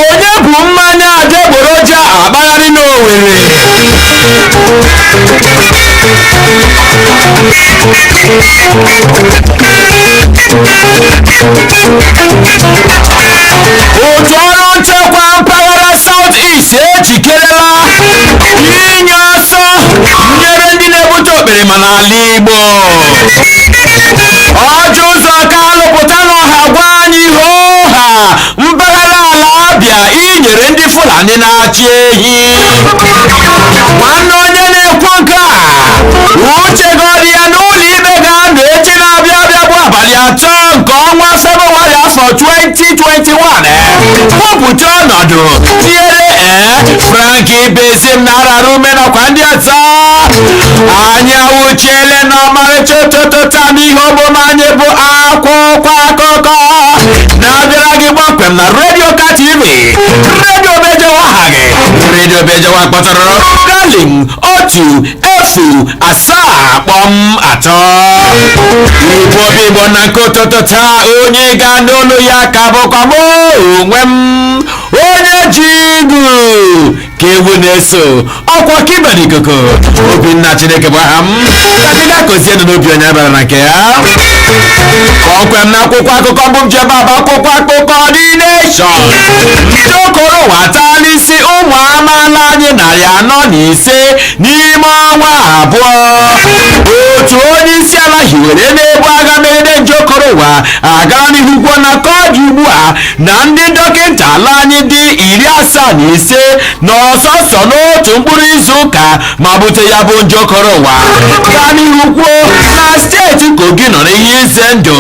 Onye bụ mmanya adịgboroja akpagharị n'Owerri? Otu ọrụ nchekwa mpaghara South East ejikerela inye ọsọ nyere ndị na-ebute okperima n'ala Igbo. Ọjị ụzọ ka alụpụta n'ọha gwa anyị hoo ha mpaghara ala Abịa inyere ndị Fulani na-achị ehi. Nwanne onye na-ekwu nke a, uche gọrọ ya n'ụlọ ikpe ga-anọ echi na-abịa abịa bụ abalị 3 nke ọnwa Febụwarị afọ 2021, kwupụta ọnọdụ tinyere Frank Ibezim na arara ume nakwa ndị ọzọ. Anyị awụchiele na ọmarịcha ụtụtụ taa n'ihe omume anyị bụ akwụkwọ akụkọ na-abịara gị kpọmkwem na redio ka TV, redio bejewa aha gị, redio bejewa kpọtụrụ darling 107.3. Igbo bụ Igbo na nke ụtụtụ taa, onye ga n'olu ya ka bụkwa m onwe m, onye ji igu ka ewu na-eso ọkwa kibere ikuku. Obinna Chineke bụ aha m, ka gị ga-akụzie nụ n'obi onye bara na nke ya kpọmkwem na akwụkwọ akụkọ mbụ m ji ebe a bụ akwụkwọ akụkọ The Nation. Ndị okoro ụwa ataala isi ụmụ amaala anyị 405 n'ime ọnwa 2. Otu onye isi ala hiwere na-ebu agha megide nje okoro ụwa agara n'ihu kwuo na ka ọ dị ugbu a na ndị dọkịta ala anyị dị 75 na ọsọsọ n'otu mkpụrụ izu ụka ma bute ya bụ nje okoro ụwa. Gaa n'ihu kwuo na steeti Kogi nọ n'ihe ize ndụ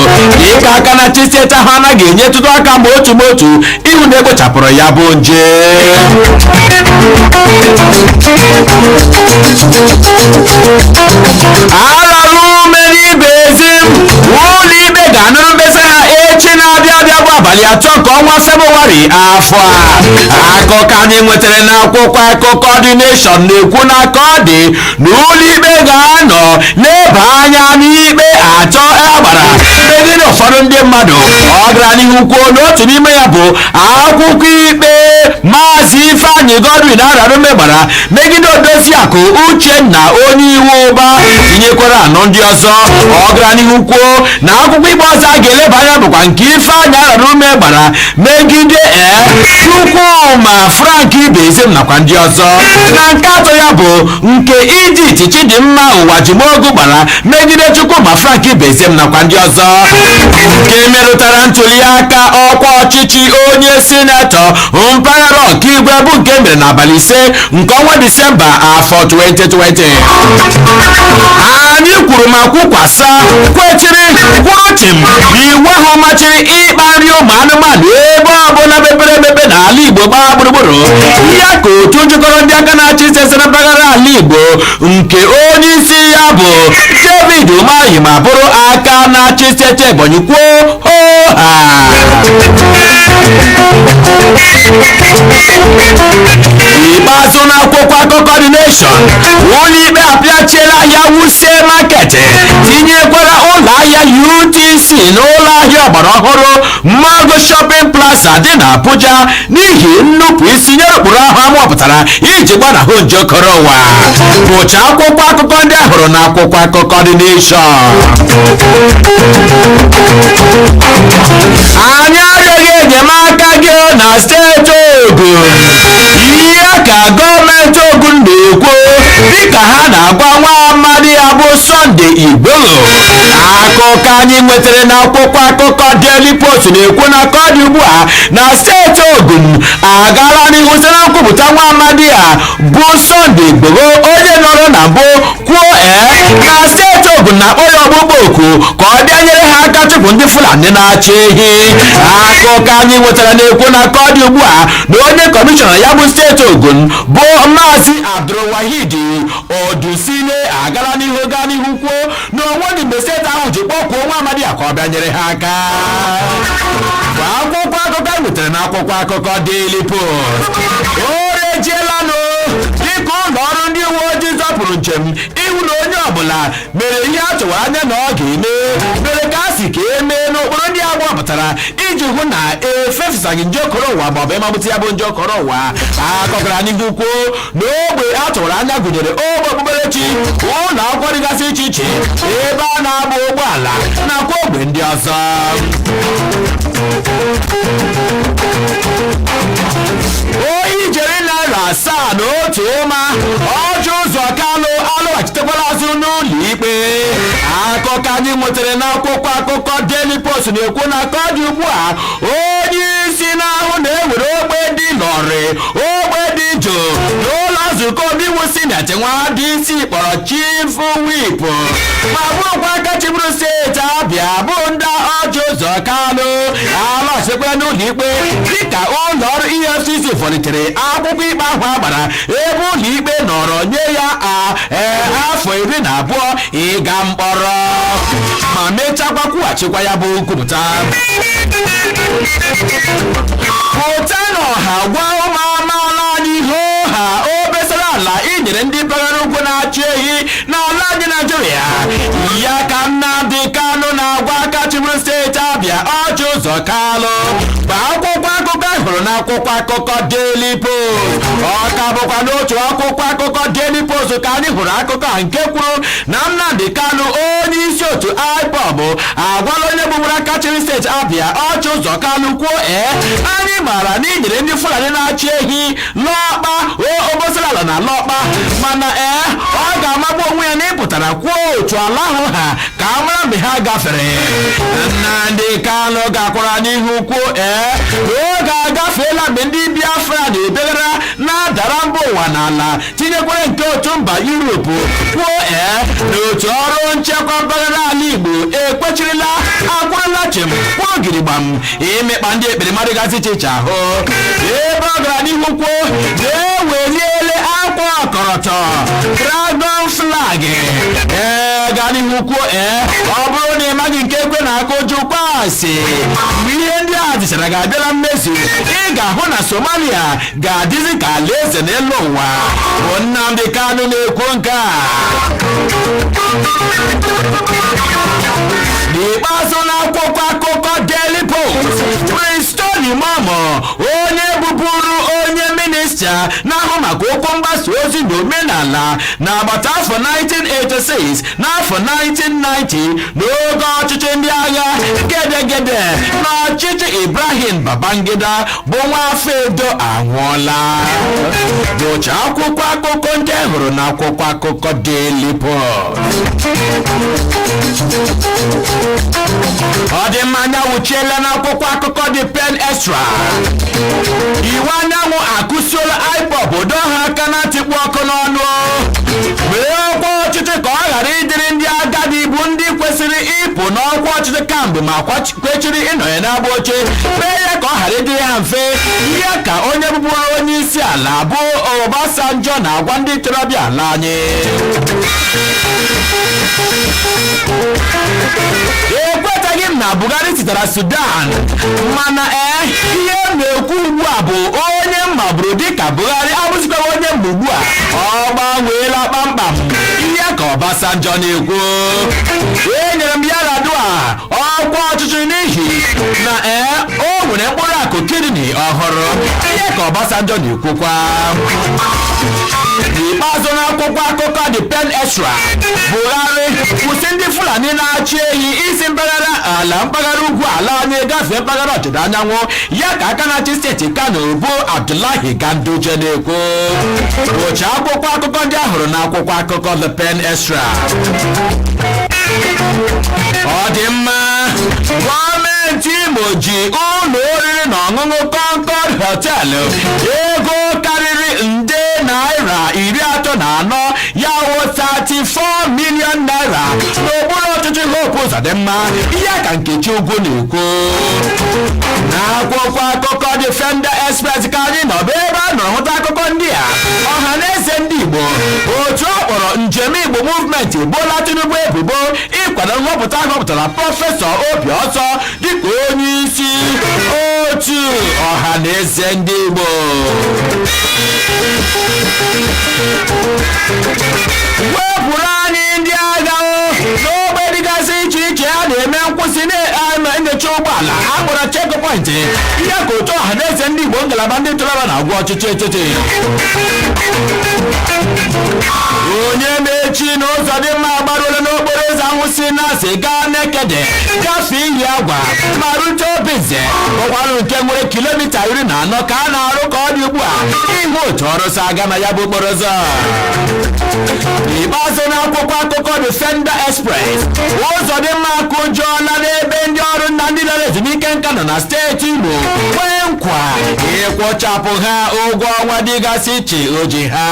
ịka aka na chi steeti ahụ anaghị enyetụtụ aka ma otu ma otu ịhụ na ekpochapụrụ ya bụ nje. Arara ume n'ibe ezi ụlọ ikpe ga-anụrụ mkpesa ha echi na-abịa abịa bụ abalị 3 nke ọnwa Febụwarị afọ a. Akụkọ anyị nwetara n'akwụkwọ akụkọ The Nation na-ekwu na ka ọ dị na ụlọ ikpe ga-anọ leba anya n'ikpe 3 e gbara megide ụfọdụ ndị mmadụ. Ọ gara n'ihu kwuo na otu n'ime ya bụ akwụkwọ ikpe Maazị Ifeanyị Godwin Ararume gbara megide Odoziakụ Uchenna onye iwu ụba, tinyekwara 4 ndị ọzọ. Ọ gara n'ihu kwuo na akwụkwọ ikpe ọzọ a ga-eleba anya bụkwa nke Ifeanyị Ararume gbara megide Chukwuma Frank Ibezim nakwa ndị ọzọ. Na nke atọ ya bụ nke Edith Chidimma Ụwajimogu gbara megide Chukwuma Frank Ibezim nakwa ndị ọzọ, nke merụtara ntuli aka ọkwa ọchịchị onye sinetọ mpaghara Ọkaigwe bụ nke mere n'abalị 5 nke ọnwa Disemba afọ 2020. Anyị kwuru ma kwukwasa kwechiri kwụrụ chịm iwu ahụ machiri ịkpa nri ụmụ anụmanụ ebe ọbụla mepere emepe n'ala Igbo gbaa gburugburu. Ya ka otu njikọrọ ndị aka na-achị isi na mpaghara ala Igbo nke onye isi ya bụ David Umahi ma bụrụ aka na-achị steeti Ebonyi kwuo ha. Ikpeazụ n'akwụkwọ akụkọ The Nation, ụlọ ikpe apịachiela ahịa Wuse Market tinyekwara ụlọ ahịa UTC na ụlọ ahịa ọgbara ọhụrụ Mago Shopping Plaza dị na Abuja n'ihi nnupụ isi nyere ụkpụrụ ahụ amụpụtara iji gbanahụ nje okoro ụwa. Bụcha akwụkwọ akụkọ ndị ahụrụ na akwụkwọ akụkọ The Nation. Anyị arịọghị enyemaka gị na steeti Ogun. Ihe ka gọọmenti Ogun na-ekwu dịka ha na-agwa nwa amadi ya bụ Sunday Igboho Akụkọ anyị nwetara n'akwụkwọ akụkọ Daily Post na-ekwu na ka ọ dị ugbu a na steeti Ogun agaala n'ihu site na nkwupụta nwa amadi a bụ Sunday Igboho, onye nọrọ na mbụ kwuo na steeti Ogun na-akpọ ya ọkpụkpọ oku ka ọ bịa nyere ha aka chụpụ ndị Fulani na-achị ehi. Akụkọ anyị nwetara na-ekwu na ka ọ dị ugbu a na onye kọmishọna ya bụ steeti Ogun bụ Maazị Abdulwahid Odusile agala n'ihu gaa n'ihu kwuo na onweghị mgbe steeti ahụ ji kpọkwuo nwa amadi a ka ọ bịa nyere ha aka, bụ akwụkwọ akụkọ e nwetara n'akwụkwọ akụkọ Daily Post. O rejielanụ dịka ụlọ ọrụ ndị uwe ojii zọpụrụ njem ịhụ na onye ọbụla mere ihe a tụwara anya na ọ ga-eme mere ka a si ka emee n'okporo ndị a gbapụtara iji hụ na efefusaghị nje okoro ụwa maọbụ ịmagbute ya bụ nje okoro ụwa. Akọkara n'ihu kwuo na ogbe a tụwara anya gụnyere ogbe okpukperechi, ụlọ akwụkwọ dịgasị iche iche, ebe a na-agba ụgbọala nakwa ogbe ndị ọzọ. Oyi jere 701 Ọjị Ụzọ Kalụ alọghachitekwala azụ n'ụlọ ikpe. Akụkọ anyị nwetara n'akwụkwọ akụkọ Daily Post na-ekwu na ka ọ dị ugbu a, onye isi na-ahụ na-ewere ogbe dị lọrị, ogbe dị jụụ n'ụlọ nzukọ omeiwu sineti nwa DC kpọrọ Chief Whip ma bụrụkwa aka chịburu steeti Abịa bụ ndị Ọjị Ụzọ Kalụ alọghachitekwa n'ụlọ ikpe dịka ụlọ ọrụ EFCC fọlitere akwụkwọ ikpe ahụ a gbara ebe ụlọ ikpe nọrọ nye ya afọ 12 ịga mkpọrọ ma mechakwa kwughachikwa ya bụ nkwupụta. Pụta n'ọha gwa ụmụ amaala anyị hoo ha obesara ala inyere ndị mpaghara ugwu na-achị ehi n'ala anyị Naijiria ya ka Nnamdi Kanu na-agwa aka chịburu steeti Abịa Ọjị Ụzọ Kalụ, bụ akwụkwọ akụkọ hụrụ n'akwụkwọ akụkọ Daily Post. Ọ ka bụkwa n'otu akwụkwọ akụkọ Daily Post ka anyị hụrụ akụkọ a nke kwuru na Nnamdi Kanu, onye isi otu IPOB, agwala onye bụburu aka chịrị steeti Abịa Ọjị Ụzọ Kalụ kwuo anyị maara na inyere ndị Fulani na-achị ehi lọkpa obosara ala na lọkpa, mana ọ ga-amagbu onwe ya na ịpụtara kwuo otu ala ahụ ha ka a mara mgbe ha gafere. Nnamdi Kanu gakwara n'ihu kwuo n'oge agafeela mgbe ndị Biafra na-ebegara na-adara mba ụwa n'ala, tinyekwara nke otu mba Yuropu, kwuo na otu ọrụ nchekwa mpaghara ala Igbo ekwechirila akwụrụla chim kwuo gidigbam imekpa ndị ekperima dịgasị iche iche ahụ. Ebe ọ gara n'ihu kwuo na eweliele akwa ọkọrọtọ dragon flag gaa n'ihu kwuo ọ bụrụ na ị maghị nke ekwe na-akụ jụkwa ase. Mgbe ihe ndị a dịchara ga-abịa na mmezu, ị ga-ahụ na Somalia ga-adịzi ka alaeze n'elu ụwa, bụ Nnamdi Kanu na-ekwu nke a. N'ikpeazụ, n'akwụkwọ akụkọ Daily Post, Prince Tony Momoh, onye bụbụrụ onye minista na-ahụ maka okwu mgbasa ozi na omenala n'agbata afọ 1986 na afọ 1990 n'oge ọchịchị ndị agha gedegede na ọchịchị Ibrahim Babangida, bụ nwa afọ Edo, anwụọla, bụcha akwụkwọ akụkọ ndị e hụrụ n'akwụkwọ akụkọ Daily Post. Ọ dị mma, anya wuchiela n'akwụkwọ akụkọ The Pen Extra. Iwuanyanwu akụsiela IPOB dọọ ha aka na ntị kpụ ọkụ n'ọnụ wee ọkwa ọchịchị ka ọ ghara ịdịrị ndị agadi bụ ndị kwesịrị ịpụ n'ọkwa ọchịchị kamgbe ma kwechiri ịnọnye n'agba oche mee ya ka ọ ghara ịdịrị ha mfe. Ihe ka onye bụbụrụ onye isi ala bụ Obasanjo na-agwa ndị ntorobịa ala anyị. Ekwetaghị m na Buhari sitere Sudan, mana ihe m na-ekwu ugbu a bụ onye m maburu dịka Buhari abụzikwa onye mgbe ugbu a, ọ gbanweela kpamkpam, ihe ka Obasanjo na-ekwu. Enyere m Yar'Adua ọkwa ọchịchị n'ihi na o nwere mkpụrụ akụ kidney ọhụrụ, ihe ka Obasanjo na-ekwukwa. N'ikpeazụ, n'akwụkwọ akụkọ The Pen Extra, Buhari kwụsị ndị Fulani na-achị ehi isi mpaghara ala mpaghara ugwu ala anyị gafee mpaghara ọdịda anyanwụ, ya ka aka na-achị steeti Kano bụ Abdullahi Ganduje na-ekwu, bụcha akwụkwọ akụkọ ndị ahụrụ n'akwụkwọ akụkọ The Pen Extra. Ọ dị mma. Gọọmenti Imo ji ụlọ oriri na ọṅụṅụ Concord Hotel ego karịrị nde naira 34, ya wụ 34 million naira, n'okpuru ọchịchị Hope Uzodimma. Ihe ka Nkechi Ugwu na-ekwu na akwụkwọ akụkọ Defender Express ka anyị nọ, bụ ebe a nọrọ hụta akụkọ ndị a. Ọha na eze ndị Igbo, otu ọ kpọrọ Njem Igbo Movement, ebola Tinubu ebubo ịkwado nhọpụta ahọpụtara Prọfesọ Obiọsọ dịka onye isi otu Ọha na Eze ndị Igbo. Wepụrụ anyị ndị agha n'ogbe dịgasị iche iche a na-eme nkwụsị na-enyocha ụgbọala a kpọrọ checkpoint. Ihe ka otu Ọha na Eze ndị Igbo, ngalaba ndị ntorobịa, na-agwa ọchịchị etiti. Onye na-echi na Ụzọdịmma agbaruola n'okporo ụzọ ahụ si na gaa Nekede, gafee iyi agwa ma rute Obinze, bụkwanụ nke nwere kilomita 14 ka a na-arụ ka ọ dị ugbu a, ihu otu ọrụ si aga na ya bụ okporo ụzọ. N'ikpeazụ, na akwụkwọ akụkọ Defender Express, Ụzọdịmma akụjọla n'ebe ndị ọrụ na ndị lara ezumike nka nọ na steeti Imo, kwee nkwa ịkwụchapụ ha ụgwọ ọnwa dịgasị iche o ji ha.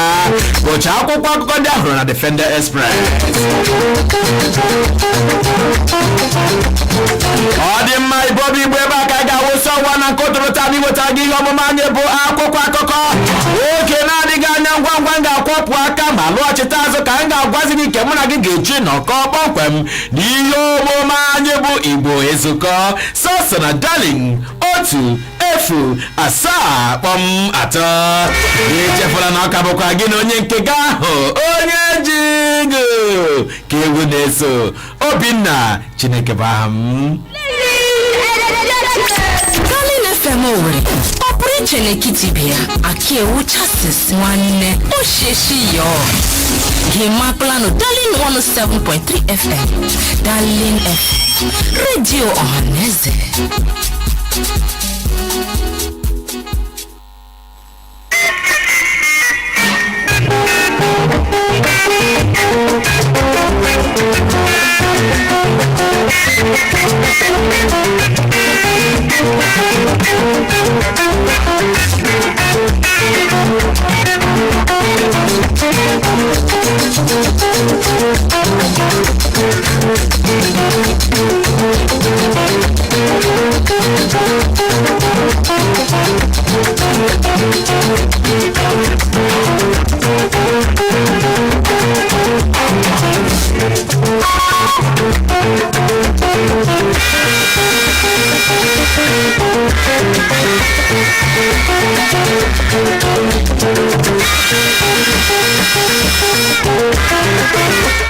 Bụcha akwụkwọ akụkọ ndị ahụrụ na Defender Express. Ọ dị mma. Igbo bụ Igbo, ebe aka ga-awụsa ọwa na nke ụtụrụ taa iweta gị ihe ọmụma anyị bụ akwụkwọ akụkọ. Oge na-adịghị anya, ngwa ngwa m ga-akwọpụ aka ma lụghachite azụ ka m ga-agwazi gị nke mụ na gị ga-eji nọkọ kpọmkwem n'ihe omume anyị bụ Igbo Ezukọ, sọsọ na Darling 107.3. Echefula na ọka bụkwa gị na onye nke gị ahụ, onye ji gị ka egwu na-eso, Obinna Chineke bụ aha m. Darling FM Owerri, ọ pụrụ iche n'etiti ibe ya. Akiewu Chasis nwanne osheshi yo gị mapụlanụ Darling 107.3 FM. Darling FM, redio ọhaneze.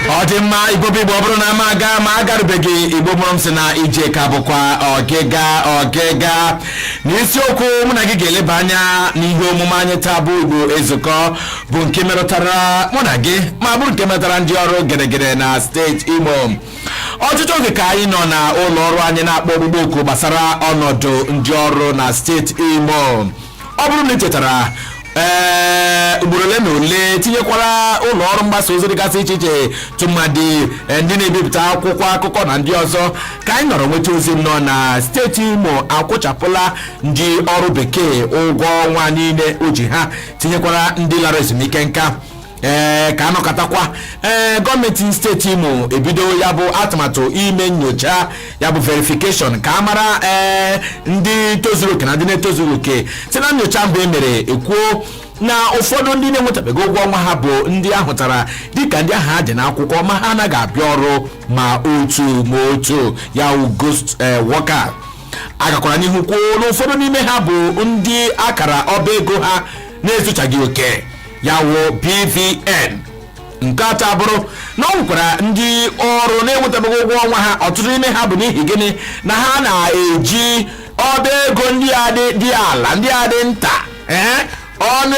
Ọ dị mma. Igbo bụ Igbo, ọ bụrụ na ama aga ma agarubeghị Igbo mụrụ m sị na ije ka bụkwa ọgịga ọgịga. N'isiokwu mụ na gị ga-eleba anya n'ihe omume anyị taa bụ Igbo Ezukọ, bụ nke metụtara mụ na gị ma bụrụ nke metụtara ndị ọrụ geregere na steeti Imo. Ọtụtụ oge ka anyị nọ na ụlọ ọrụ anyị na-akpọ ọgbụgbọ oku gbasara ọnọdụ ndị ọrụ na steeti Imo. Ọ bụrụ na ị chetara, ee, ugboro ole na ole, tinyekwara ụlọ ọrụ mgbasa ozi dịgasị iche iche, tụmadị ndị na-ebipụta akwụkwọ akụkọ na ndị ọzọ, ka anyị nọrọ nweta ozi nọ na steeti Imo akwụchapụla ndị ọrụ bekee ụgwọ ọnwa niile o ji ha, tinyekwara ndị lara ezumike nka. Ee, ka anọkọtakwa, ee, gọọmenti steeti Imo ebido ya bụ atụmatụ ime nyocha, ya bụ verification, ka a mara ee ndị tozuru oke na ndị na-etozughị oke. Site na nyocha mbụ e mere, ekwuo na ụfọdụ ndị na-enwetabeghị ụgwọ ọnwa ha bụ ndị ahụtara dịka ndị ahụ ha dị n'akwụkwọ ma ha anaghị abịa ọrụ ma otu ma otu, ya wụ ghost worker. Agakwara n'ihu kwuo na ụfọdụ n'ime ha bụ ndị akara ọba ego ha na-ezuchaghị oke, ya wụ BVN. Nke atọ abụrụ na ọ nwekwara ndị ọrụ na-enwetabeghị ụgwọ ọnwa ha, ọtụtụ n'ime ha bụ n'ihi gịnị? Na ha na-eji ọba ego ndị a dị ala, ndị a dị nta, ee, ọnụ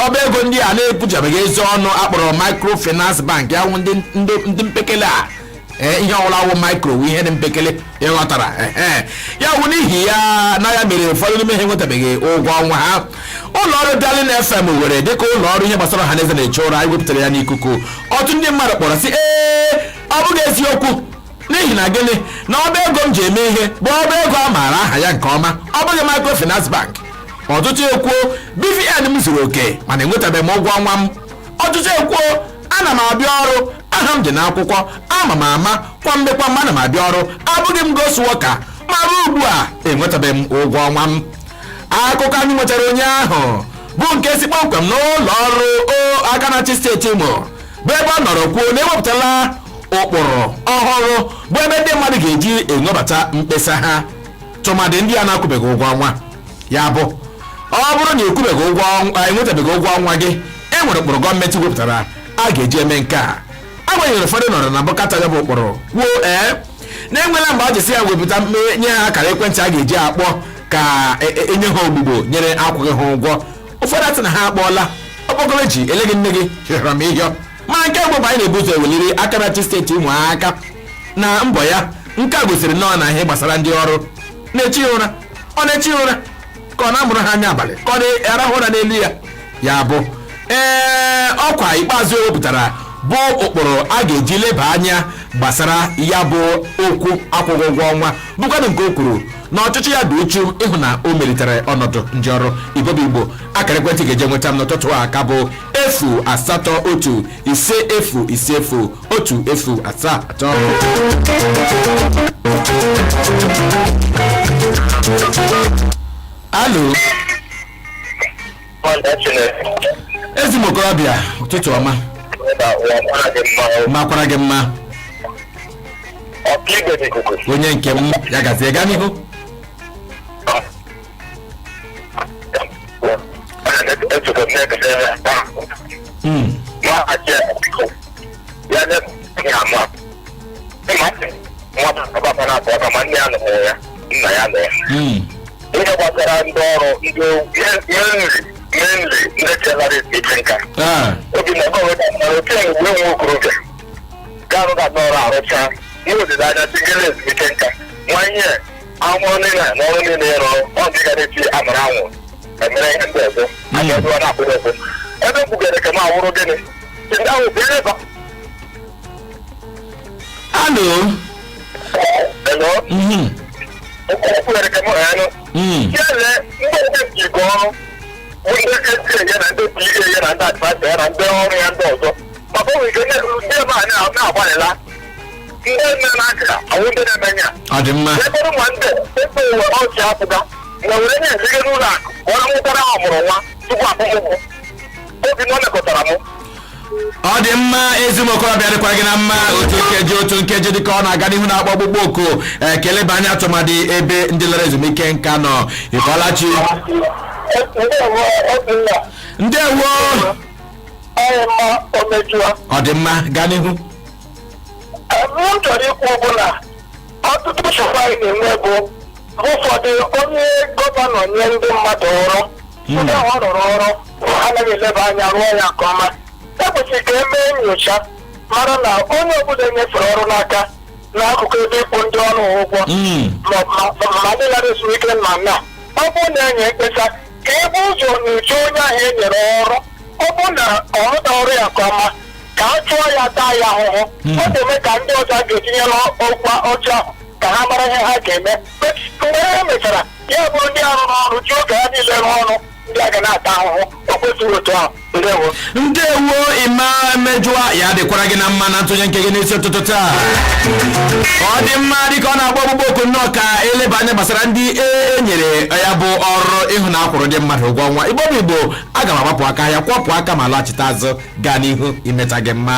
ọba ego ndị a na-ekwuchabeghị ezi ọnụ akpọrọ microfinance bank, ya wụ ndị mpekele a. Ee, ihe ọbụla wụ micro wụ ihe dị mpekele, ịghọtara? Ehe, ya wụ n'ihi ya na ya mere ụfọdụ n'ime ha enwetabeghị ụgwọ ọnwa ha. Ụlọ ọrụ Darling FM were dịka ụlọ ọrụ ihe gbasara ọha na eze na-eche ụra, anyị wepụtara ya n'ikuku. Ọtụtụ ndị mmadụ kpọrọ sị, ee, ọ bụghị eziokwu. N'ihi na gịnị? Na ọba ego m ji eme ihe bụ ọba ego a maara aha ya nke ọma, ọ bụghị microfinance bank. Ọtụtụ ekwuo, BVN m zuru oke, mana enwetabeghị m ụgwọ ọnwa m. Ọtụtụ ekwuo, ana m abịa ọrụ, aha m dị n'akwụkwọ, ama m ama kwa mgbe kwa mgbe ana m abịa ọrụ, abụghị m ghost worker, ma ruo ugbu a enwetabeghị m ụgwọ ọnwa m. Akụkọ anyị nwetara ụnyaahụ bụ nke si kpọmkwem n'ụlọ ọrụ o aka na-achị steeti Imo, bụ ebe ọ nọrọ kwuo na ewepụtala ụkpụrụ ọhụrụ bụ ebe ndị mmadụ ga-eji enwebata mkpesa ha, tụmadị ndị a na-akwụbeghị ụgwọ ọnwa. Ya bụ, ọ bụrụ na ịkwụbeghị ụgwọ ọnwa, enwetabeghị ụgwọ ọnwa gị, e nwere ụkpụrụ gọọmenti wepụtara a ga-eji eme nke a. Agbanyeghị, ụfọdụ nọrọ na mbọkata ya bụ ụkpụrụ kwuo ee na-enwela mgbe a ji sị ya wepụta mkpe nye ha akara ekwentị a ga-eji akpọ ka enye ha ogbugbo nyere akwụghị ha ụgwọ. Ụfọdụ asị na ha akpọọla okpokoro ji eleghị nne gị hịọrọ m ịhịọ. Ma nke mbụ bụ anyị na-ebu ụzọ eweliri aka na-achị steeti Imo aka na mbọ ya. Nke a gosiri nnọọ na ihe gbasara ndị ọrụ na-echi ya ụra, ọ na-echi ya ụra ka ọ na-amụrụ ha anya abalị, ka ọ na-arahụ ụra n'elu ya. Ya bụ, ee, ọkwa ikpeazụ ewepụtara bụ ụkpụrụ a ga-eji leba anya gbasara ya bụ okwu akwụghị ụgwọ ọnwa, bụkwanụ nke o kwuru na ọchịchị ya dị uchu ịhụ na o melitere ọnọdụ ndị ọrụ. Igbo bụ Igbo, akara ekwentị ga-eje nweta m n'ụtụtụ a ka bụ 08150501073. Alo. Ezi m okorobịa, ụtụtụ ọma. Makwara gị mma. Onye nke m, ya gazie, gaa n'ihu. Ihe gbasara ndị ọrụ, ndị mainly ndị chelara ike nka obi na gọọmenti otu mgbe nwe okorobịa ga-arụ ga n'ọrụ arụcha n'olileanya tigere ezumike nka, nwa ihe ahụhụ niile na ọrụ niile ya rụrụ, ọ dị ga na-eti amara anwụ emere ihe ndị ọzọ agaghị na-akwụghị ụgwọ. Ebe m kwugere ka m awụrụ gịnị ndị ahụ bụ ebe. Alo. Hello. Ekwugere ka m anụ ya lee ndị ndị ji ọrụ bụ ndị esi ya na ndị PA ya na ndị adviser ya na ndị ọrụ ya ndị ọzọ, maka o nwere ike ndị ebe a na-agbalịla ndị nne na-aka awụ ndị na-emenye ya. Ọ dị mma. Ebe ma ndị ebe uwe ọchị apụga na were na-eziga n'ụlọ akụ ka ọ na-amụtara ọmụrụ nwa tupu akwụkwọ obi na ọ mekọtara m. Ọ dị mma, ezigbo okorobịa, dịkwara gị na mma. Otu nkeji, otu nkeji, dịka ọ na-aga n'ihu na-akpọ ọkpụkpọ oku ekeleba anya tụmadị ebe ndị lara ezumike nka nọ. Ịkọlachi. Ndewo. Ọ dị mma, gaa n'ihu. M chọrọ ikwu bụ na ọtụtụ nsogbu anyị na-enwe bụ ụfọdụ onye gọvanọ nye ndị mmadụ ọrụ, ndị ahụ ọ rụrụ ọrụ anaghị eleba anya rụọ ya nke ọma. E kwesịrị ka e mee nyocha mara na onye ọbụla enyefere ọrụ n'aka n'akụkụ ebe ịkwụ ndị ọrụ ụgwọ ma ndị lara ezumike ma na ọ bụrụ na enye mkpesa, ka ebe ụzọ nyocha onye ahụ e nyere ọrụ, ọ bụrụ na ọ rụta ọrụ ya nke ọma, ka a chụọ ya, taa ya ahụhụ. Ọ ga-eme ka ndị ọzọ a ga-etinye n'ọkwa ọjọọ ahụ ka ha mara ihe ha ga-eme mgbe ha mechara. Ya bụrụ ndị arụrụ ọrụ ji oge ha niile rụọ ọrụ, ndị a ga na-ata ahụhụ, o kwesịghị otu ahụ. Ndewo. Ndewo, ịma mejụa ya, dịkwara gị na mma na ntụnye nke gị n'isi ụtụtụ taa. Ọ dị mma, dịka ọ na-agba ọgbụgbọ oku nnọọ ka eleba anya gbasara ndị e nyere ya bụ ọrụ ịhụ na akwụrụ ndị mmadụ ụgwọ ọnwa. Igbo bụ Igbo, aga m agbapụ aka ya kwọpụ aka ma laghachite azụ gaa n'ihu imeta gị mma.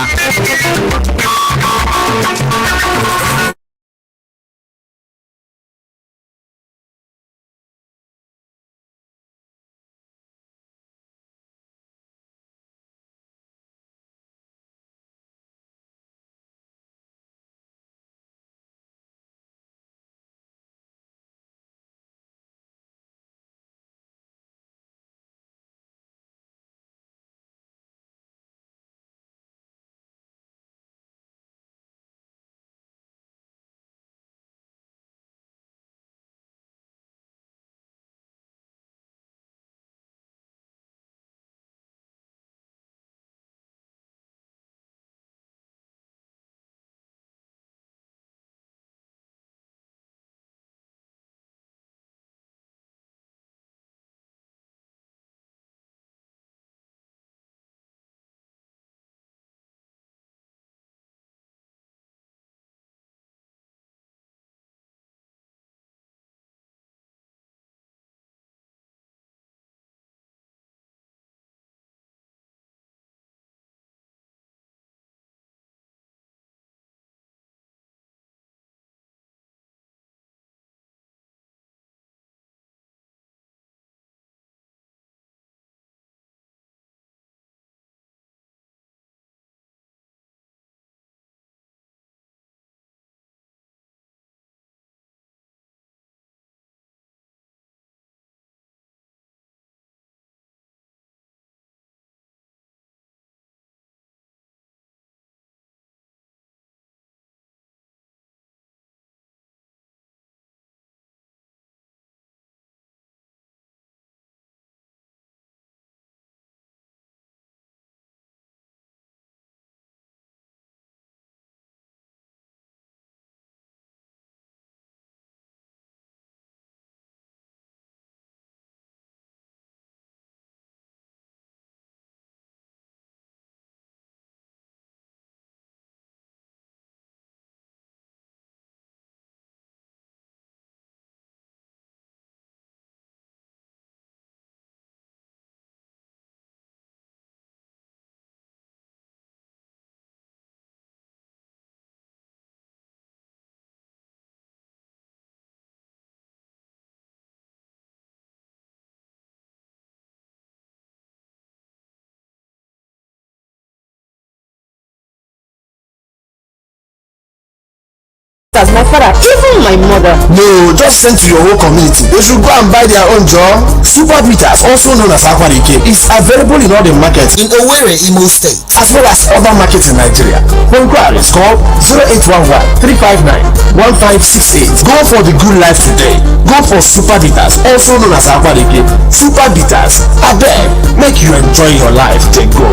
Sisters, my father, even my mother. No, just send to your whole community. They should go and buy their own job. Super Bitters, also known as Aquarike, is available in all the markets in Owerri, Imo State, as well as other markets in Nigeria. For inquiries, call 0811 359 1568. Go for the good life today. Go for Super Bitters, also known as Aquarike. Super Bitters, abeg, make you enjoy your life. Take go.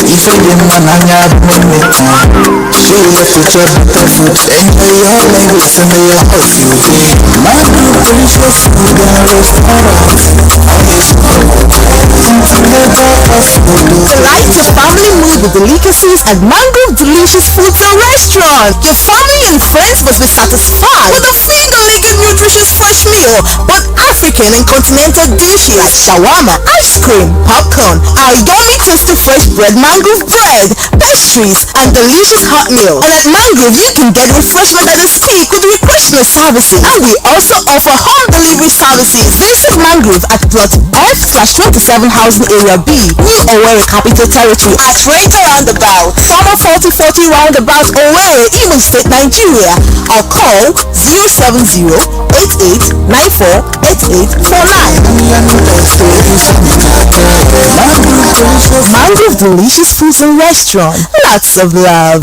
Ife dị mma n'anya bụ nne. Show love to chop better food. Enjoy your language and your heart you dey. Mango delicious food and restaurant. Always Delight your family mood with delicacies at Mangrove Delicious Foods and Restaurant. Your family and friends must be satisfied with a finger-licking nutritious fresh meal, both African and continental dishes like shawarma, ice cream, popcorn, our yummy tasty fresh bread, mangrove bread, pastries, and delicious hot meal. And at Mangrove, you can get refreshment at the stick with refreshment services. And we also offer home delivery services. Visit Mangrove at plot F/27 Housing Area B, New Owerri Capital Territory at Ranger Roundabout, former 4040 Roundabout, Owerri, Imo State, Nigeria, or call 070 88 94 8849. Mangrove Delicious Foods and Restaurant. Lots of love.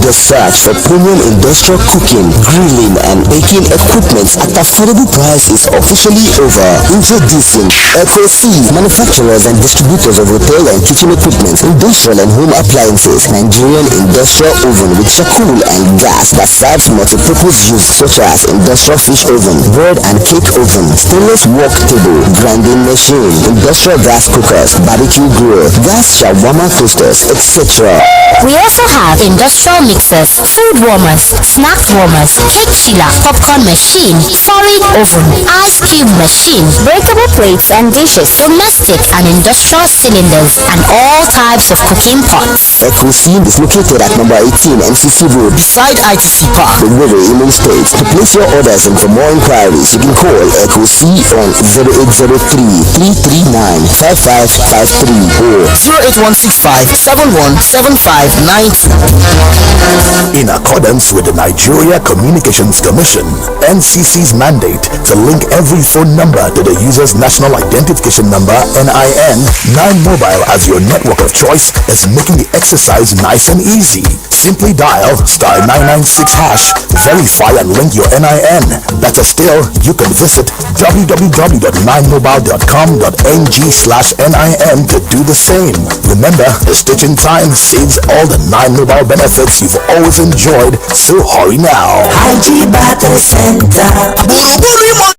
The search for premium industrial cooking, grilling, and baking equipment at affordable price is officially over. Introducing FOC, manufacturers and distributors of hotel and kitchen equipment, industrial and home appliances, Nigerian industrial oven with charcoal and gas that serves multi-purpose use such as industrial fish oven, bread and cake oven, stainless wok table, grinding machine, industrial gas cookers, barbecue grill, gas shawarma toasters, etc. We also have industrial mixers, food warmers, snack warmers, cake chiller, popcorn machine, solid oven, ice cube machine, breakable plates and dishes, domestic and industrial cylinders, and all types of cooking pots. Ecosim is located at number 18 MCC Road, beside ITC Park, Owerri, Imo State. To place your orders and for more inquiries, you can call EcoC on 0803 339 5553 or 08165 717592. In accordance with the Nigeria Communications Commission, NCC's mandate to link every phone number to the user's national identification number, NIN, 9 Mobile as your network of choice is making the exercise nice and easy. Simply dial star 996 hash, verify and link your NIN. Better still, you can visit www.9mobile.com.ng slash NIN to do the same. Remember, the stitch in time saves all the 9 Mobile benefits you've always enjoyed, so hurry now. IG Battery Center. Gburugburu Imo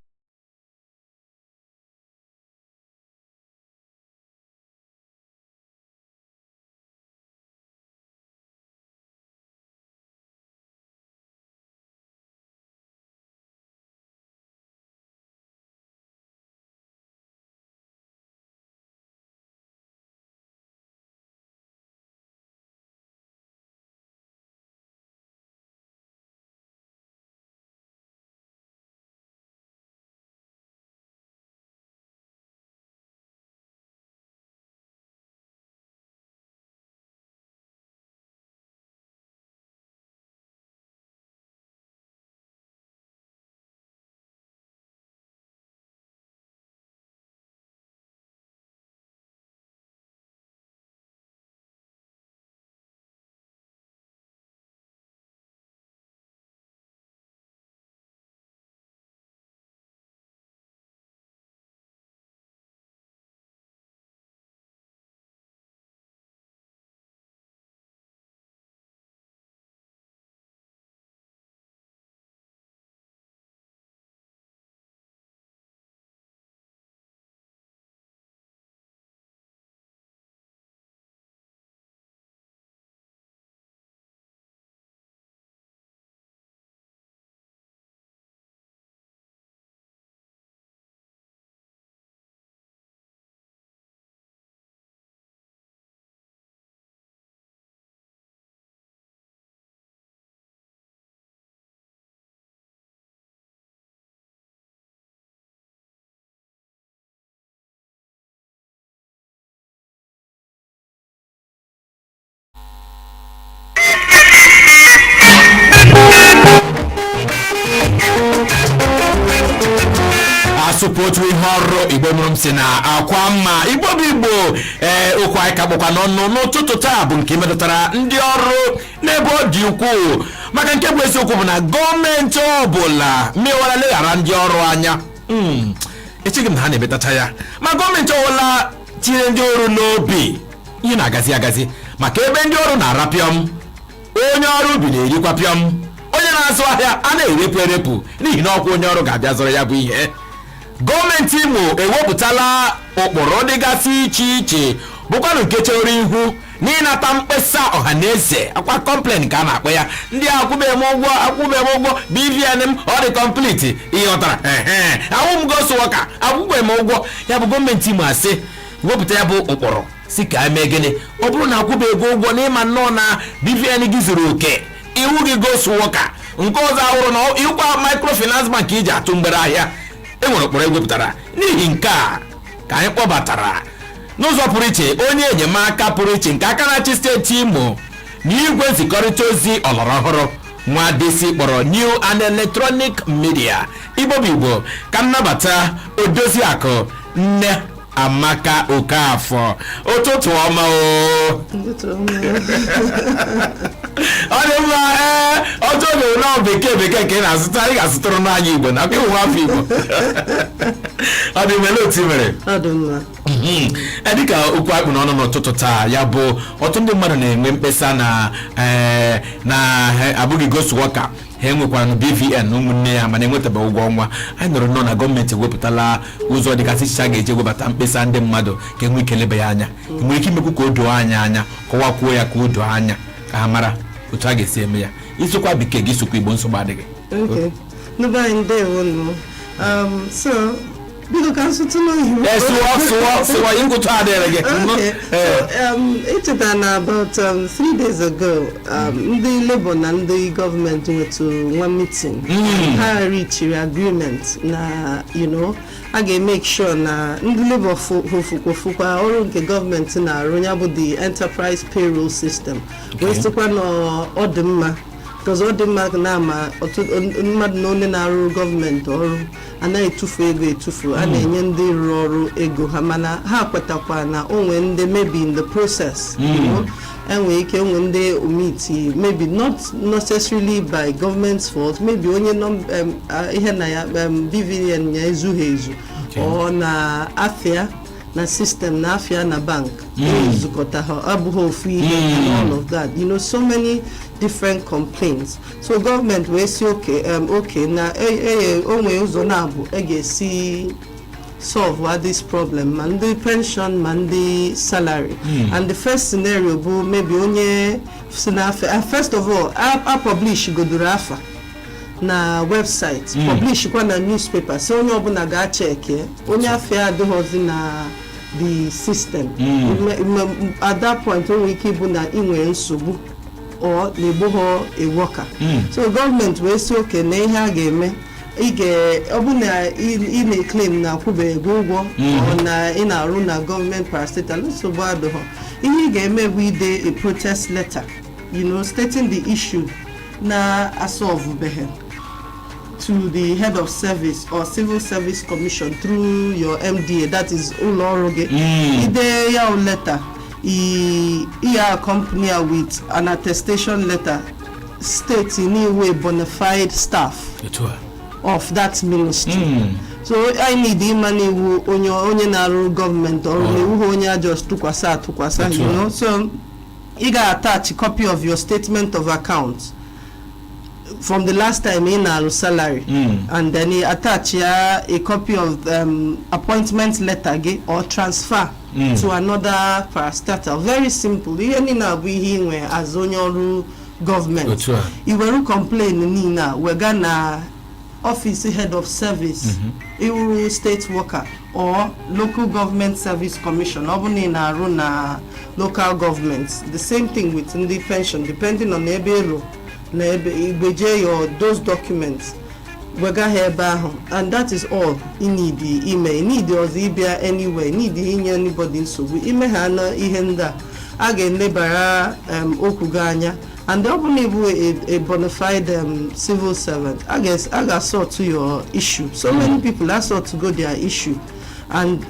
Ọhụrụ Igbo mụrụ m si na akwa mma. Igbo bụ Igbo. Ee, okwu anyị ka kpọkwa n'ọnụ n'ụtụtụ taa bụ nke metụtara ndị ọrụ n'ebe ọ dị ukwuu, maka nke bụ eziokwu bụ na gọọmenti ọbụla mewara leghara ndị ọrụ anya. Echeghị m na ha na-emetacha ya, ma gọọmenti ọbụla tinyere ndị ọrụ n'obi, ihe na-agazi agazi, maka ebe ndị ọrụ na-arapịọm, onye ọrụ ubi na-erikwa pịọm, onye na-azụ ahịa a na-erepụ erepụ, n'ihi na ọkwa onye ọrụ ga-abịa zụrụ ya bụ ihe. Gọọmenti Imo ewepụtala ụkpụrụ dịgasị iche iche, bụkwanụ nke chere ihu n'ịnata mkpesa ọha na eze, akwa complain ka a na-akpọ ya. Ndị akwụbeghị m ụgwọ, akwụbeghị m ụgwọ, BVN m ọ dị complete, ịghọtara? Ehe, awụ m ghost worker, akwụbeghị m ụgwọ. Ya bụ, gọọmenti Imo asị wepụta ya bụ ụkpụrụ, si ka emee gịnị? Ọ bụrụ na akwụbeghị ego ụgwọ n'ịma nnọọ na BVN gị zuru oke, iwu gị ghost worker, nke ọzọ ahụrụ na ịkwa microfinance bank iji atụ mgbere ahịa, e nwere ụkpụrụ ewepụtara. N'ihi nke a ka anyị kpọbatara n'ụzọ pụrụ iche onye enyemaka pụrụ iche nke aka na-achị steeti Imo na igwe nzikọrịta ozi ọlọrọ ọhụrụ, nwa desi kpọrọ New and Electronic Media. Igbo bụ Igbo, ka m nabata Odoziakụ Nne Amaka Okafọ. Ụtụtụ ọma o. Ọ dị mma. Ee, ọjọọ oge nọ bekee bekee ka ị na-azụta, ị ga-azụtụrụ n'anya Igbo na ịwụ afọ Igbo. Ọ dị mele otu i mere. Ọ dị mma. Ee, dịka okwu akpụ n'ọnụ n'ụtụtụ taa, ya bụ ọtụtụ ndị mmadụ na-enwe mkpesa na ee, na ha abụghị ghost worker, ha enwekwara na BVN na ụmụnne ya, mana enwetabeghị ụgwọ ọnwa. Anyị nụrụ nnọọ na gọọmenti ewepụtala ụzọ dịgasị iche a ga-eji ewebata mkpesa ndị mmadụ ka enwe ike leba ya anya. Nwere ike imekwu ka o doo anya anya, kọwakwuo ya ka o doo anya, ka ha mara otu a ga-esi eme ya? Isokwa bekee gị, sokwa Igbo, nsogbu adịghị. Okay. Ndị anyị, ndewo nụ. So biko ka m sụtụ n'oyibo. Ee, sụọ, sụọ, sụọ, ịgụtụ adịrị gị. Okay. So, echetara na about 3 days ago, ndị Labour na ndị gọọmenti nwetụ nwa meeting. Ha reachiri agreement na a ga-emake sure na ndị Labour fụkwafụkwa ọrụ nke gọọmenti na-arụ, ya bụ the enterprise payroll system, wee sịkwa na ọ dị mma, because ọ dị mma na ama ọtụtụ mmadụ na onye na-arụ gọọmenti ọrụ anaghị etufu ego etufu, a na-enye ndị rụrụ ọrụ ego ha. Mana ha kwetakwa na o nwee ndị maybe in the process, enwee ike enwe ndị omiti, maybe not necessarily by government's fault, maybe onye nọ ihe na ya BVN ya ezughị ezu, ọ na afịa na system, na afịa na bank ezukọta ha abụghị ofu ihe, and all of that, so many different complaints. So gọọmenti wee si okay, okay, na o nwee ụzọ na-abụ e ga-esi solve this problem, ma ndị pension ma ndị salary. And the first scenario bụ maybe onye si na first of all, a publish godoro afa na website, publish kwa na newspaper, si onye ọbụla ga-acheke onye afịa adịghọzi na the system. At that point, o nwere ike ịbụ na ị nwere nsogbu or na egboghọ a worker. So gọọmenti wee si okay, na ihe a ga-eme, ị ga ọ bụ na ị na-eclaim na akwụbeghị gị ụgwọ, ọ na ị na-arụ na gọọmenti parastatal, nsogbu adịghọ. Ihe ị ga-eme bụ ide a protest letter, stating the issue na asolvebeghị, to the head of service or Civil Service Commission through your MDA, that is ụlọ ọrụ gị. Ide ya o letter, i ya accompany ya with an attestation letter stating n'iwu bona fide staff Etu a of that ministry. So I need ịma n'iwu onye na-arụ gọọmenti ọrụ, na iwu onye a just tụkwasị atụkwasị. Etu a. So ị ga-attach copy of your statement of account from the last time ị na-arụ salary, and then ị attach ya a copy of appointment letter gị or transfer to another parastatal. Very simple. Ihe niile abụ ihe ị nwe as onye ọrụ gọọmenti. Otu a. I were complain niile a wega na office head of service, iwuru state worker, or Local Government Service Commission, ọ bụ na ị na-arụ na local government. The same thing with ndị pension, depending on ebe ịrụ na ebe igbeje your those documents, wega ha ebe ahụ, and that is all ị need ime. Ị need ọzọ ịbịa anywhere, ị need inye anybody nsogbu. Ime ha na ihe ndị a, a ga-elebara okwu gị anya. And ọ bụrụ na ịbụ a bona fide civil servant, a ga-sort your issue. So many people a sort to go their issue, and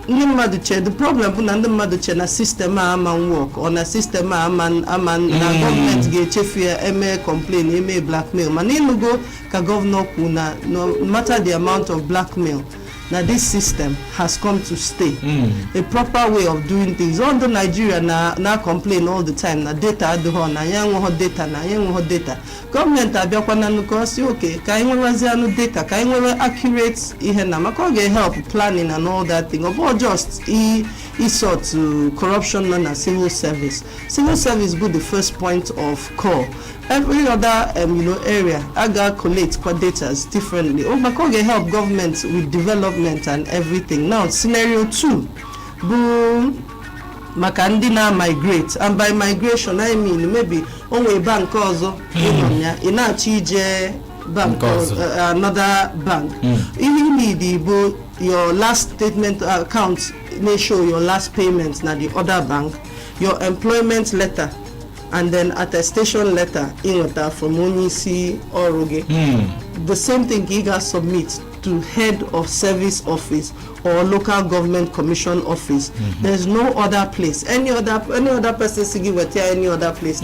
ndị mmadụ che, the problem bụ na ndị mmadụ che na system a ama work, ọ na system a ama na gọọmenti ga-echefu ya, eme complain, eme blackmail. Mana ịnụgo ka gọvanọ kwu na no matter the amount of blackmail, na this system has come to stay, a proper way of doing things. All the Nigeria na complain all the time na data adịghọ, na ya enweghọ data, na ya enweghọ data. Gọọmenti abịakwa na nnukwu ọsị, oke ka anyị nwerezie anụ data, ka anyị nwere accurate ihe, na maka ọ ga-help planning and all that thing. Ọ bụghị just isort corruption nọ na civil service. Civil service bụ the first point of call. Every other area aga collate kwa data differently, o maka ọ ga-help government with development and everything. Now, scenario 2 bụ maka ndị na-migrate, and by migration I mean maybe o nwee bank ọzọ ị nọ ya, ị na-achọ ije bank Nke ọzọ. Another bank. Ihe you need bụ your last statement account na-show your last payment na the other bank, your employment letter, and then attestation letter ị nweta from onye isi ọrụ gị. The same thing ka ị ga-submit to head of service office or local government commission office. There's no other place. Any other person si gị weta any other place,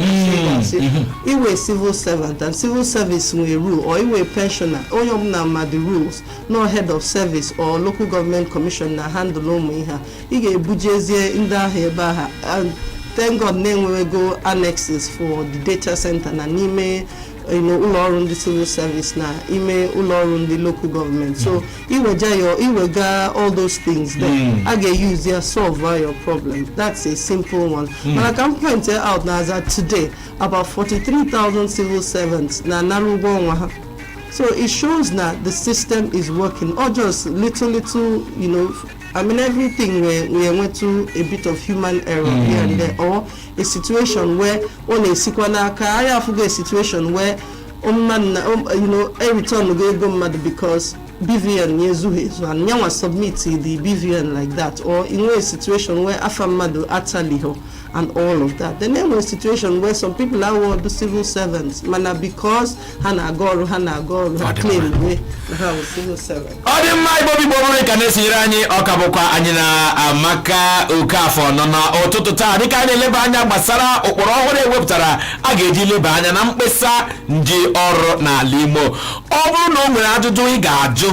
iwe civil servant, and civil service nwere rule, or iwe pensioner, onye ọbụla ma the rules. No head of service or local government commission na handle ụmụ ihe a. Ị ga-ebujezie ndị ahụ ebe ahụ, and thank God na-enwego annexes for the data center na n'ime ụlọ ọrụ ndị civil service, na ime ụlọ ọrụ ndị local government. So iweja your iwega all those things there, a ga-use ya solve your problem. That's a simple one. Mana ka m point out na as at today, about 43,000 civil servants na-anara ụgwọ ọnwa ha. So it shows that the system is working, or just little little, I mean, everything where we went to a bit of human error here and there, or a situation where ọ na-esikwa n'aka anyị afụgo, a situation where mmadụ na a return go ego mmadụ because BVN ya ezughị ezu, and nyanwa submit the BVN like that, or inwe a situation where afa mmadụ ataliho and all of that. Then enwere situation where some people are the civil servants, mana because ha na-aga ọrụ, ha na-aga ọrụ, ha Ọ dị claim mma. wee na ha wụ civil servant. Ọ dị mma. Igbo bigbo bụrụ ka na-esonyere anyị, ọka bụkwa anyị na Amaka Okafọ nọ n'ụtụtụ taa, dịka anyị na-eleba anya gbasara ụkpụrụ ọhụrụ ewepụtara a ga-eji leba anya na mkpesa ndị ọrụ n'ala Imo. Ọ bụrụ na o nwere ajụjụ ị ga-ajụ,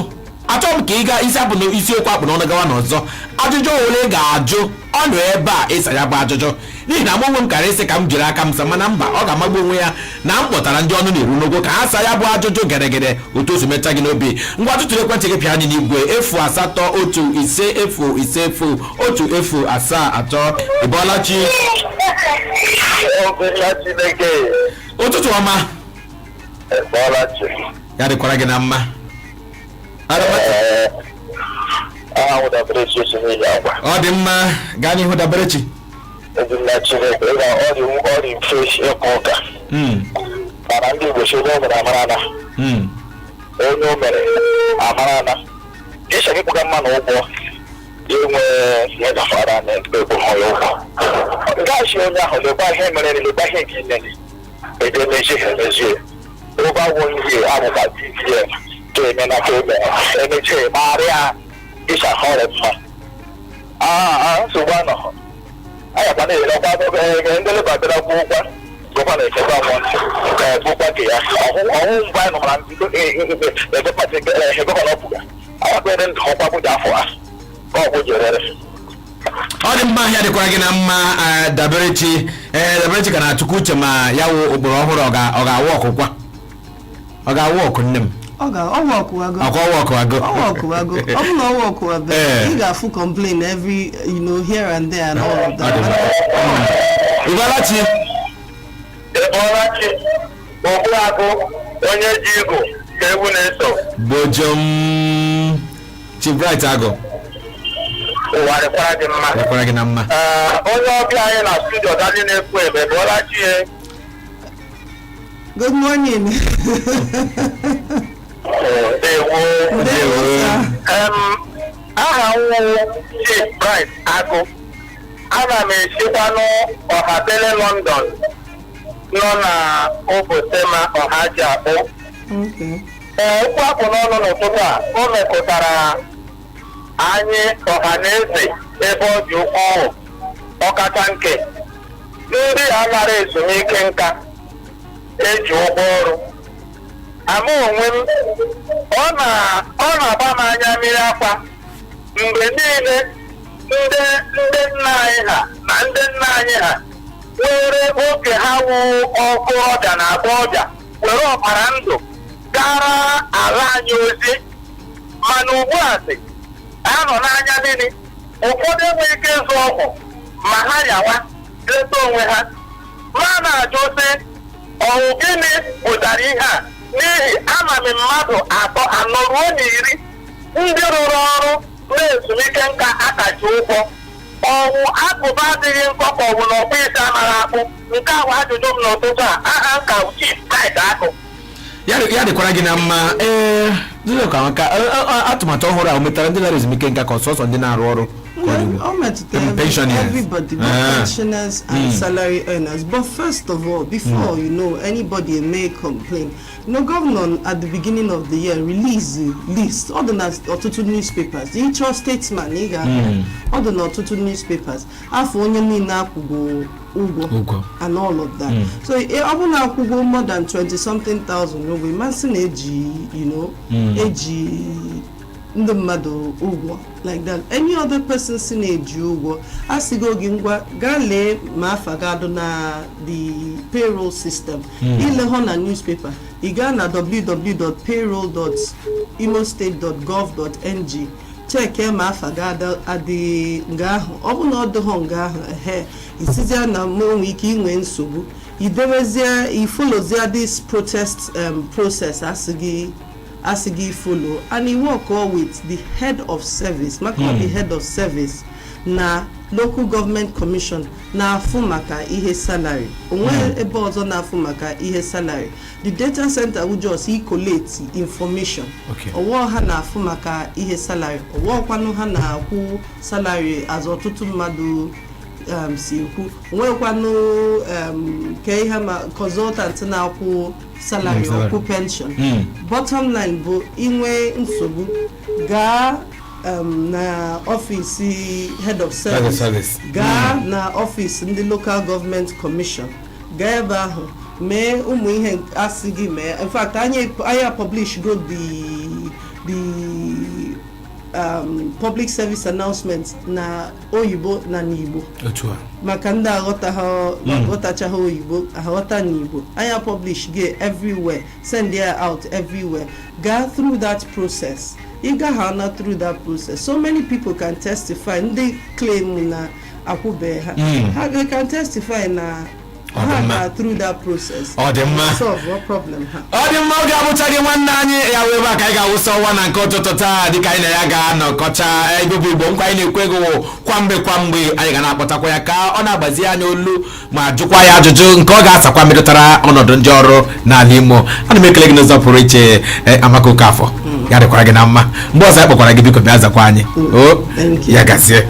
achọghị m ka ị gaa isi apụ na isiokwu akpụ n'ọnụ gawa n'ọzọ. Ajụjụ ole ị ga-ajụ, ọ nọ ebe a ịsa ya bụ ajụjụ, n'ihi na mụ onwe m kara ịsị ka m jiri aka m sa, mana mba, ọ ga-amagbu onwe ya na m kpọtara ndị ọnụ na-eru n'ogo ka ha saa ya bụ ajụjụ geregere otu o si mecha gị n'obi. Ngwa, tụtụrụ ekwentị gị, pịa anyị n'igwe 08150501073. Ị bọọla chi? Ọbụla Chineke. Ụtụtụ ọma. Bọọla chi. Ya dịkwara gị na mma. Ee, aha m dabere chi esi n'ihi agwa. Ọ dị mma, gaa n'ihu, Daberechi. Ebula Chineke, ị na ọ dị mfe ịkụ ụka. Mana ndị Igbo si onye o mere amara na. Onye o mere amara na. Ịchọ gị kpụga mma na ụgwọ inwe ihe gafara na ekpo ha ya ụgwọ. Gachi onye ahụ, lekwa ihe mere, lekwa ihe nke imere. Ede mezie ha emezie. Ụgwọ agwụ ihe abụkwa BVN ka eme na ka eme emechie marịa ịcha ha ọrịa mma. Nsogbu anọghọ. Ayakwa na-erekwa ndị Labour bịara kwuo ụgwọ gọvanọ echekwa nwa ka bụkwa nke ya ọhụ ọhụ mgbe anyị nọmara ebe pati gọvanọ pụga ayakwa ere ndụ ọkwa bụja afọ a ka ọ bụ jerere. Ọ dị mma, ya dịkwara gị na mma. Daberechi, ee, Daberechi ka na-atụkwu uche ma ya wụ ụkpụrụ ọhụrụ ọ ga-awụ ọkụkwa, ọ ga-awụ ọkụ nne m. Ọ ga ọwa ọkụwago. Ọkwa ọwa ọkụwago. Ọwa ọkụwago. Ọ bụ na ọwa ọkụwago, ị ga-afụ complain every here and there and all of Ọ dị that. mma. Ịbọlachi. Ịbọlachi, Ogbuagụ, onye ji igu ka ewu na-eso. Bojom Chief Bright Agụ. Ụwa dịkwara gị mma. Dịkwara gị na mma. Ee, onye ọbịa anyị na studio dali na-ekwu ebe, bọlachi ye. Good morning. Ndewo. Ndewo, sir. Aha nwu Chief Bright Agụ, ana m esikwanụ Ọhabele London. Nọ na Obosema Ọhaji Akpụ. Okay. Ee, okwu akpụ n'ọnụ n'ụtụtụ a, o metụtara anyị ọha na eze ebe ọ dị ukwuu, ọkacha nke ndị a nara ezumike nka eji ụgwọ ọrụ. Ama onwe m, ọ na-agba m anya mmiri akwa mgbe niile. Ndị nna anyị ha na ndị nna anyị ha were oge ha wụ ọkụ ọbịa na agba ọbịa, were ọbara ndụ gara ala anyị ozi, mana ugbu a sị ha nọ n'anya mmiri. Ụfọdụ enweghị ike ịzụ ọgwụ ma ha yawa leta onwe ha. Ma na-ajụ sị, ọwụ gịnị pụtara ihe a? N'ihi ama m mmadụ atọ, anọ ruo na 10 ndị rụrụ ọrụ na-ezumike nka akaji ụgwọ. Ọwụ agụba adịghị nkọ, ka ọ bụ na ọkpụ isi amara akpụ? Nke a bụ ajụjụ m n'ụtụtụ a. Aha nka Chief Mike Akụ. Ya dịkwara gị na mma. Ee, dịka maka atụmatụ ọhụrụ a, o metara ndị lara ezumike nka ka ọsọsọ ndị na-arụ ọrụ ka ọ dị ugbu a? Ọ metụtara Pensioners. everybody, both pensioners and salary earners. But first of all, before anybody may complain, governor at the beginning of the year release the list. Ọ dị na ọtụtụ newspapers. Ịchọ Statesman, ị ga ọ dị na ọtụtụ newspapers. Afọ onye niile akwụgo ụgwọ Ụgwọ. and all of that. So ọ bụ na akwụgo more than 20 something thousand ụgwọ, ịmasị na eji eji ndị mmadụ ụgwọ like that. Any other person si na-eji ụgwọ, a sịgo gị ngwa, gaa lee ma afa gị adụ na the payroll system. Ile hụ na newspaper, ị gaa na www.payroll.imostate.gov.ng, cheke ma afa gị adị nga ahụ. Ọ bụ na ọ dịghọ nga ahụ, ehe, isizie na mụ nwee ike inwe nsogbu, idebezie, ifollozie this protest process asị gị follow, and e work all with the head of service, maka ọ the head of service na local government commission na-afụ maka ihe salary. Onwe ebe ọzọ na-afụ maka ihe salary. The data center will just collate information. Ọwọ́ ha na-afụ maka ihe salary, ọwọ́kwanụ ha na-akwụ salary as ọtụtụ mmadụ si ekwu. Onwekwanụ ke ihe ma consultant na-akwụ salary, Salary. ọkwụ pension. Bottom line bụ, inwe nsogbu, gaa na ọfịs head of Head of service, service. gaa na ọfịs ndị local government commission, gaa ebe ahụ mee ụmụ ihe asị gị mee. In fact, anyị publish go the public service announcement na oyibo na n'Igbo Otu a. maka ndị aghọtachaghị oyibo aghọta n'Igbo. Anya publish gị everywhere, send ya out everywhere. Gaa through that process. Ị gaha na through that process, so many people can testify. Ndị claim na akwụbeghị ha, ha they can testify na Ọ ha dị mma. ga through that process, Ọ dị mma. solve what problem ha. Ọ dị mma. Oge abụchaghị nwanne anyị ya wee ebe a ka anyị ga-awụsa ọnwa na nke ụtụtụ taa, dịka anyị na ya ga-anọkọcha. Ego bụ Igbo nkwa anyị na-ekwu ego wụ kwa mgbe kwa mgbe anyị ga na-akpọtakwa ya ka ọ na-agbazi anyị olu ma jụkwa ya ajụjụ nke ọ ga-asakwa metụtara ọnọdụ ndị ọrụ n'ala Imo. Ana m ekele gị n'ụzọ pụrụ iche. Amaka Okafọ, ya dịkwara gị na mma. Mgbe ọzọ anyị kpọkwara gị, biko bịa zakwa anyị o. Thank you. Ya gazie.